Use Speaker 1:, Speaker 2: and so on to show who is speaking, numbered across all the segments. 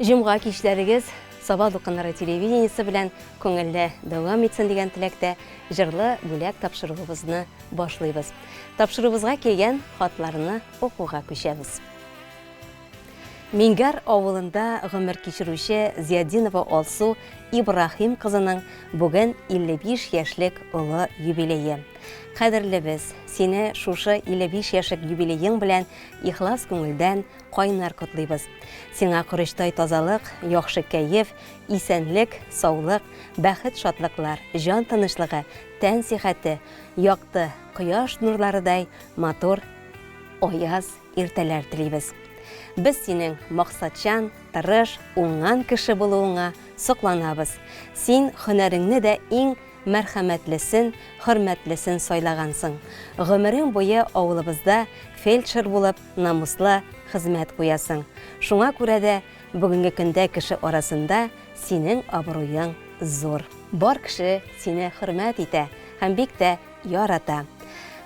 Speaker 1: Җомга кичләрегез Саба дулкыннары телевидениесе белән күңелле дәвам итсен дигән теләктә җырлы бүләк тапшыруыбызны башлыйбыз. Тапшыруыбызга килгән хатларны укуга күчәбез. Миңгәр авылында гомер кичерүче Зиятдинова Алсу Ибраһим кызының бүген 55 яшьлек олы юбилее. Кадерлебез, сине шушы 55 яшьлек юбилеең белән ихлас күңелдән кайнар котлыйбыз. Сиңа корычтай тазалык, яхшы кәеф, исәнлек, саулык, бәхет-шатлыклар, җан тынычлыгы, тән сихәте, якты кояш нурларыдай матур аяз иртәләр телибез. Без синең максатчан, тырыш, уңган кеше булуыңа сокланабыз. Син һөнәреңне дә иң мәрхәмәтлесен, хөрмәтлесен сайлагансың. Гомерең буе авылыбызда фельдшер булып намуслы хезмәт куясың. Шуңа күрә дә бүгенге көндә кеше арасында синең абруең зур. Бар кеше сине хөрмәт итә һәм бик тә ярата.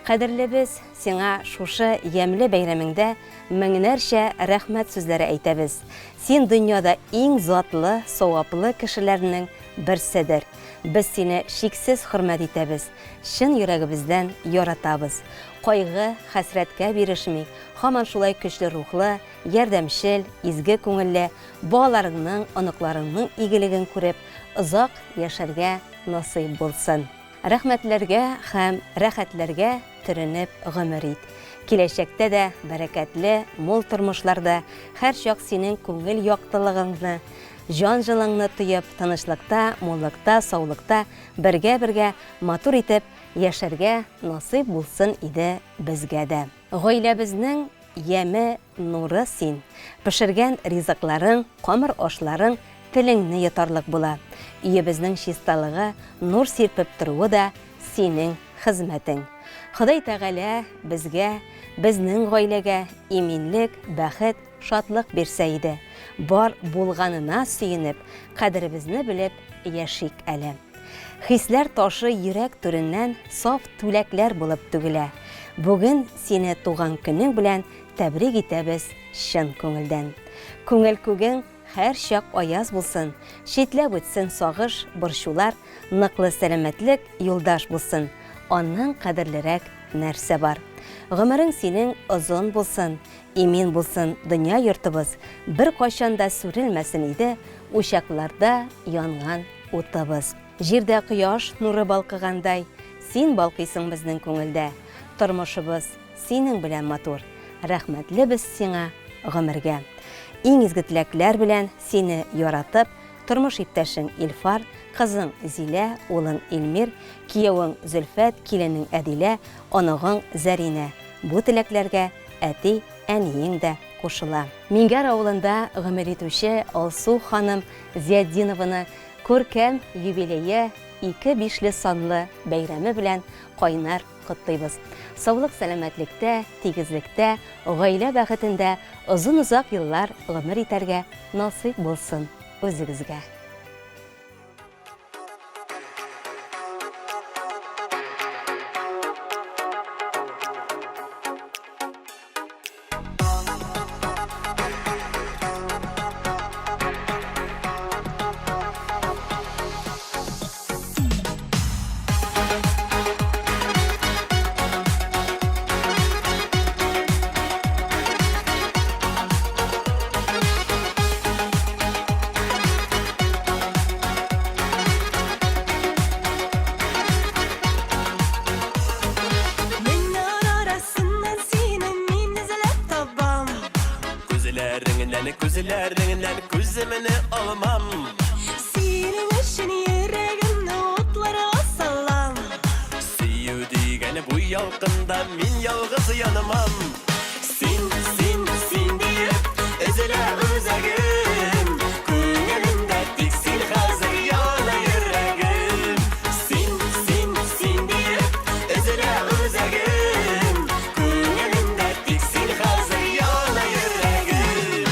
Speaker 1: Кадерлебез, сиңа шушы ямьле бәйрәмеңдә меңнәрчә рәхмәт сүзләре әйтәбез. Син дөньяда иң затлы, саваплы кешеләрнең берседер. Без сине чиксез хөрмәт итәбез, чын йөрәгебездән яратабыз. Кайгы, хәсрәткә бирешми, һаман шулай көчле рухлы, ярдәмчел, изге күңелле, балаларыңның, оныкларыңның игелеген күреп, озак яшәргә насыйп булсын. Рәхмәтләргә һәм рәхәтләргә төренеп гомер ит. Киләчәктә дә бәрәкәтле, мул тормышларда һәрчак синең күңел яктылыгыңны, җан җылыңны тоеп, тынычлыкта, муллыкта, саулыкта бергә-бергә матур итеп яшәргә насыйп булсын иде безгә дә. Гаиләбезнең Яме, нуры син. Пешергән ризыкларың, камыр ашларың телеңне йотарлык була. Өебезнең чисталыгы, нур сирпеп торуы да синең хезмәтең. Ходай Тәгалә безгә, безнең гаиләгә иминлек, бәхет, шатлык бирсә иде. Бар булганына сөенеп, кадеребезне белеп яшик әле. Хисләр ташы йөрәк түреннән саф түләкләр булып түгелә. Бүген сине туган көнең белән тәбрик итәбез чын күңелдән. Күңел күгең һәрчак аяз булсын, читләп үтсен сагыш, борчулар, ныклы сәламәтлек юлдаш булсын, аннан кадерлерәк нәрсә бар? Гомерең синең озын булсын, имин булсын дөнья йортыбыз, беркайчан да сүрелмәсен иде учакларда янган утыбыз. Җирдә кояш нуры балкыгандай, син балкыйсың безнең күңелдә. Тормышыбыз синең белән матур, рәхмәтлебез сиңа гомергә. Иң изге теләкләр белән сине яратып, тормыш иптәшең Илфар, кызың Зилә, улың Илмир, киявең Зөлфәт, киленең Әдилә, оныгың Зәринә. Бу теләкләргә әти, әниең дә кушыла. Миңгәр авылында гомер итүче Алсу ханым Зиятдинованы күркәм юбилее, ике бишле санлы бәйрәме белән кайнар котлыйбыз. Саулык-сәламәтлектә, тигезлектә, гаилә бәхетендә озын-озак еллар гомер итәргә насыйп булсын үзегезгә.
Speaker 2: Меңнәр арасыннан сине мин эзләп табам.
Speaker 3: Күзләреңнән, күзләреңнән күземне алмам.
Speaker 2: Синең өчен йөрәгемне утларга салам.
Speaker 3: Сөю дигән бу ялкында мин ялгыз янмам. Син, син, син диеп өзелә үзәгем. Күңелемдә тик син хәзер яна йөрәгем. Син, син, син диеп өзелә үзәгем. Күңелемдә тик син хәзер яна йөрәгем.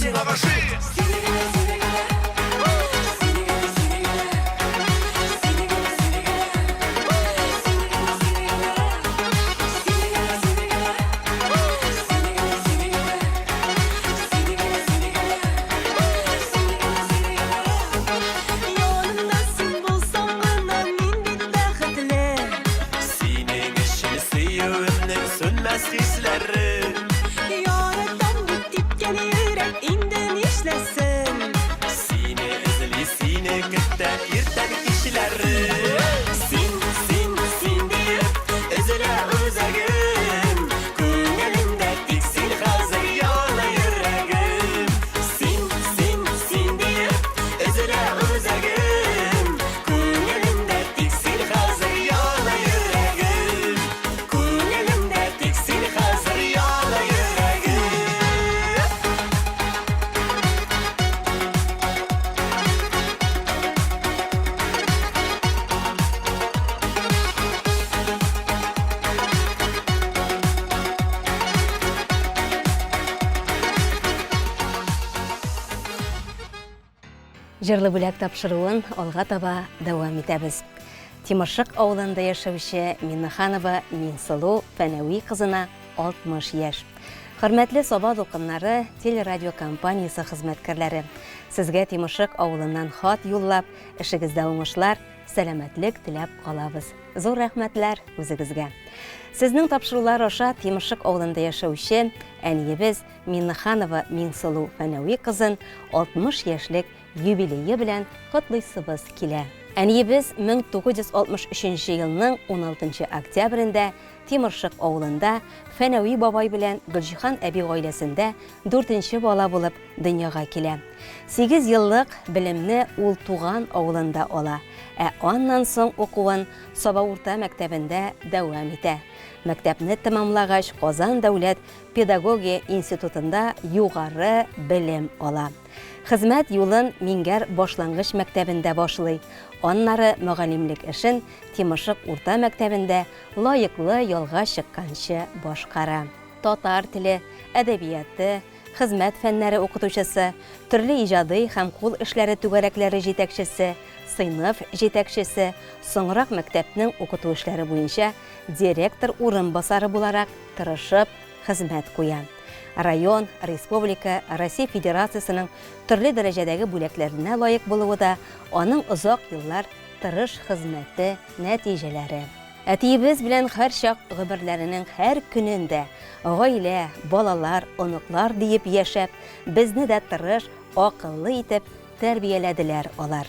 Speaker 3: сиңа гашыйк.
Speaker 2: Сине генә, сине генә, сине генә, сине генә, сине генә, сине генә, сине генә, сине генә, сине генә, сине генә, сине генә, сине генә, сине генә, сине генә, сине генә, сине генә. Янымда син булсаң гына мин бит бәхетле.
Speaker 3: Синең өчен сөюемнең сүнмәс хисләре.
Speaker 2: Яратам дип типкән йөрәк инде нишләсен?
Speaker 3: Сине эзли, сине көтә иртән кичләре. Син, син, син диеп өзелә үзәгем. Күңелемдә тик син хәзер яна йөрәгем. Син, син, син диеп өзелә үзәгем. Күңелемдә тик син хәзер яна йөрәгем. Күңелемдә тик син хәзер яна йөрәгем.
Speaker 1: Җырлы бүләк тапшыруын алга таба дәвам итәбез. Тимершык авылында яшәүче Миннеханова Миңсылу Фәнәви кызына 60 яшь. Хөрмәтле Саба дулкыннары телерадиокомпаниясе хезмәткәрләре, сезгә Тимершык авылыннан хат юллап, эшегездә уңышлар, сәламәтлек теләп калабыз. Зур рәхмәтләр үзегезгә. Сезнең тапшырулар аша Тимершык авылында яшәүче әниебез Миннеханова Миңсылу Фәнәви кызын 60 яшьлек юбилее белән котлыйсыбыз килә. Әниебез 1963 елның 16 октябрендә Тимершык авылында Фәнәви бабай белән Гөлҗиһан әби гаиләсендә дүртенче бала булып дөньяга килә. Сигез еллык белемне ул туган авылында ала, ә аннан соң укуын Саба урта мәктәбендә дәвам итә. Мәктәпне тәмамлагач, Казан дәүләт педагогия институтында югары белем ала. Хезмәт юлын Миңгәр башлангыч мәктәбендә башлый, аннары мөгаллимлек эшен Тимершык урта мәктәбендә лаеклы ялга чыкканчы башкара. Татар теле, әдәбияты, хезмәт фәннәре укытучысы, төрле иҗади һәм кул эшләре түгәрәкләре җитәкчесе, сыйныф җитәкчесе, соңрак мәктәпнең укыту эшләре буенча директор урынбасары буларак тырышып хезмәт куя. Район, республика, Россия Федерациясенең төрле дәрәҗәдәге бүләкләренә лаек булуы да аның озак еллар тырыш хезмәте нәтиҗәләре. Әтиебез белән һәрчак гомерләренең һәр көнен дә гаилә, балалар, оныклар диеп яшәп, безне дә тырыш, акыллы итеп тәрбияләделәр алар.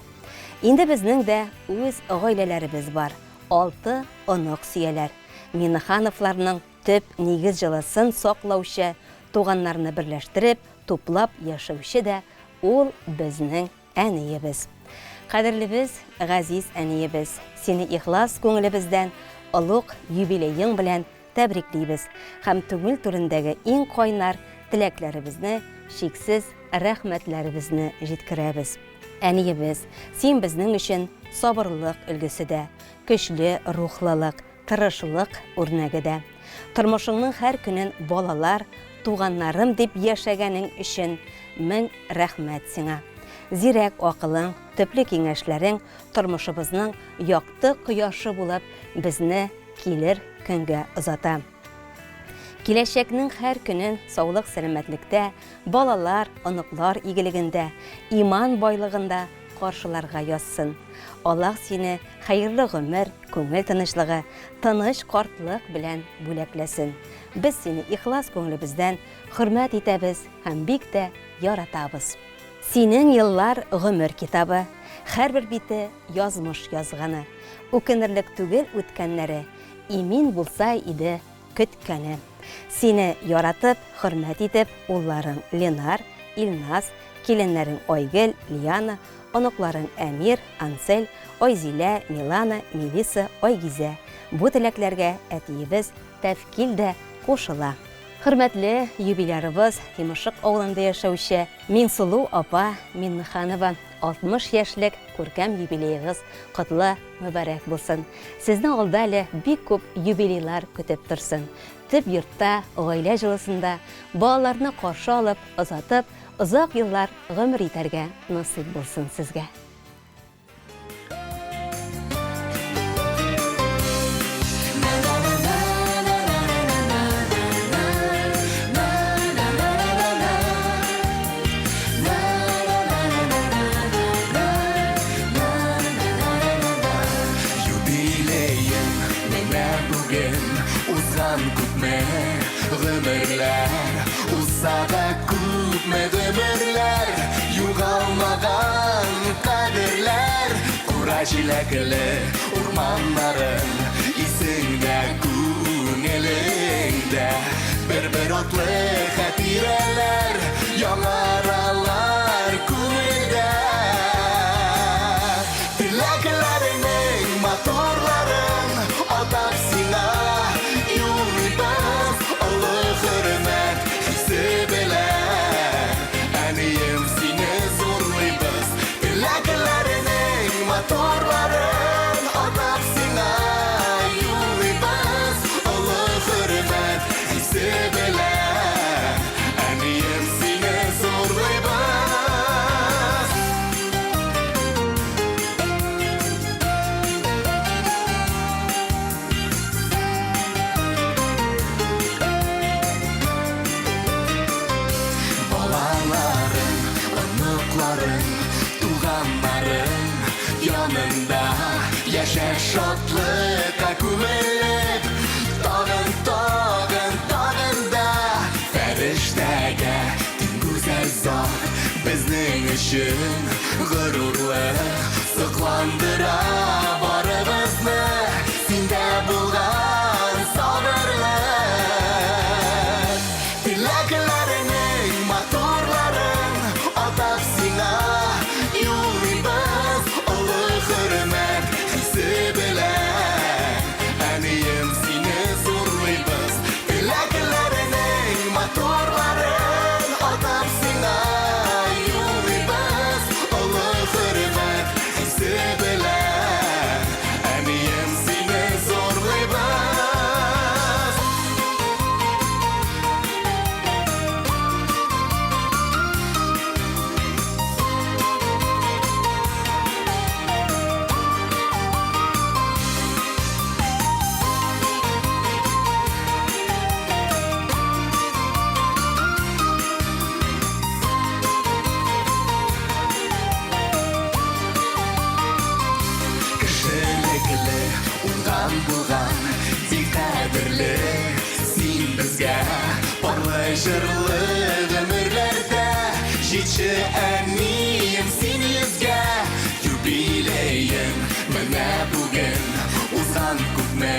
Speaker 1: Инде безнең дә үз гаиләләребез бар, алты онык сөяләр. Миннехановларның төп нигез җылысын саклаучы, туганнарны берләштереп, туплап яшәүче дә ул безнең әниебез. Кадерлебез, газиз әниебез, сине ихлас күңелебездән олуг юбилеең белән тәбриклибез һәм түңел түрендәге иң кайнар теләкләребезне, чиксез рәхмәтләребезне җиткерәбез. Әниебез, син безнең өчен сабырлык өлгесе дә, көчле рухлылык, тырышлык үрнәге дә. Тормышыңның һәр көнен балалар, туганнарым дип яшәгәнең өчен мең рәхмәт сиңа. Зирәк акылың, төпле киңәшләрең тормышыбызның якты кояшы булып безне килер көнгә озата. Киләчәкнең һәр көнен саулык-сәламәтлектә, балалар, оныклар игелегендә, иман байлыгында каршыларга язсын. Аллаһ сине хәерле гомер, күңел тынычлыгы, тыныч картлык белән бүләкләсен. Без сине ихлас күңелебездән хөрмәт итәбез һәм бик тә яратабыз. Синең еллар гомер китабы, һәрбер бите язмыш язганы. Үкенерлек түгел үткәннәре, имин булса иде көткәне. Сине яратып, хөрмәт итеп, улларың Ленар, Илназ, киленнәрең Айгөл, Лиана, оныкларың Әмир, Ансель, Айзилә, Милана, Мелиса, Айгизә. Бу теләкләргә әтиебез Тәфкил дә кушыла. Хөрмәтле юбилярыбыз, Тимершык авылында яшәүче Миңсылу апа Миннеханова, 60 яшьлек күркәм юбилеегыз котлы, мөбарәк булсын. Сезнең алда әле бик күп юбилейлар көтеп торсын. Төп йортта, гаилә җылысында балаларны каршы алып, озатып, Озак еллар гомер итәргә насыйп булсын сезгә.
Speaker 3: Юбилеем менә бүген узган күпме гомерләр Узса да күпме гомерләр югалмаган кадерләр Кура җиләкле урманнарың исеңдә күңелеңдә Бер-бер атлы хатирәләр яңаралар күңелдә Теләкләреңнең матурларын атап сиңа юллыйбыз Олы хөрмәт хисе белән Әнием сине зурлыйбыз Теләкләреңнең матурларын атап сиңа юллыйбыз Олы хөрмәт хисе белән Әнием сине зурлыйбыз Балаларың, оныкларың, туганнарың янында яшә шатлыкка күмелеп, тагын, тагын, тагын да фәрештәгә тиң гүзәл зат безнең өчен горурлык сокландыра барыбызны синдә булган сабырлык. Теләкләреңнең матурларын атап сиңа юллыйбыз Олы хөрмәт хисе белән Әнием сине зурлыйбыз Теләкләреңнең матурларын атап сиңа юллыйбыз Олы хөрмәт хисе белән Әнием сине зурлыйбыз Кешелекле, уңган булган, бик кадерле Син безгә парлы җырлы гомерләрдә Җитче әнием син йөзгә Юбилеем менә бүген Узган күпме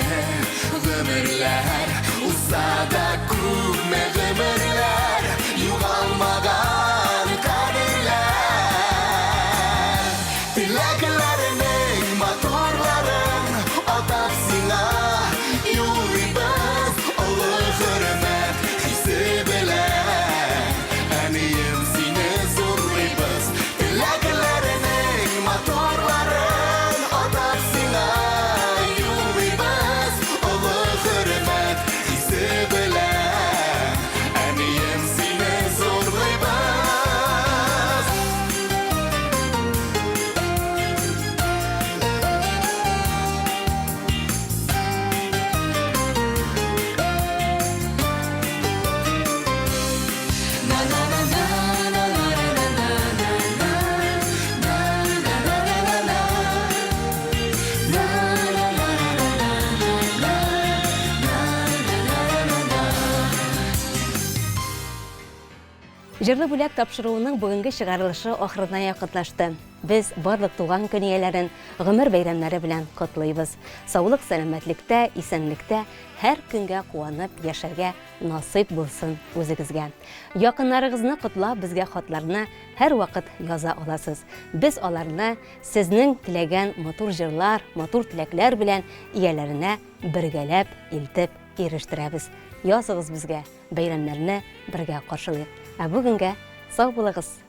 Speaker 3: гомерләр Узса да күпме гомерләр Югалмаган кадерләр Теләкләреңнең матурларын атап сиңа юллыйбыз Олы хөрмәт хисе белән Әнием сине зурлыйбыз Теләкләреңнең матурларын атап сиңа юллыйбыз Олы хөрмәт хисе белән Әнием сине зурлыйбыз
Speaker 1: Җырлы бүләк тапшыруының бүгенге чыгарылышы ахырына якынлашты. Без барлык туган көн ияләрен гомер бәйрәмнәре белән котлыйбыз. Саулык, сәламәтлектә, исәнлектә һәр көнгә куанып яшәргә насыйп булсын үзегезгә. Якыннарыгызны котлап безгә хатларны һәрвакыт яза аласыз. Без аларны сезнең теләгән матур җырлар, матур теләкләр белән ияләренә бергәләп илтеп ирештерәбез. Языгыз безгә, бәйрәмнәрне бергә каршылыйк. Ә бүгенгә сау булыгыз!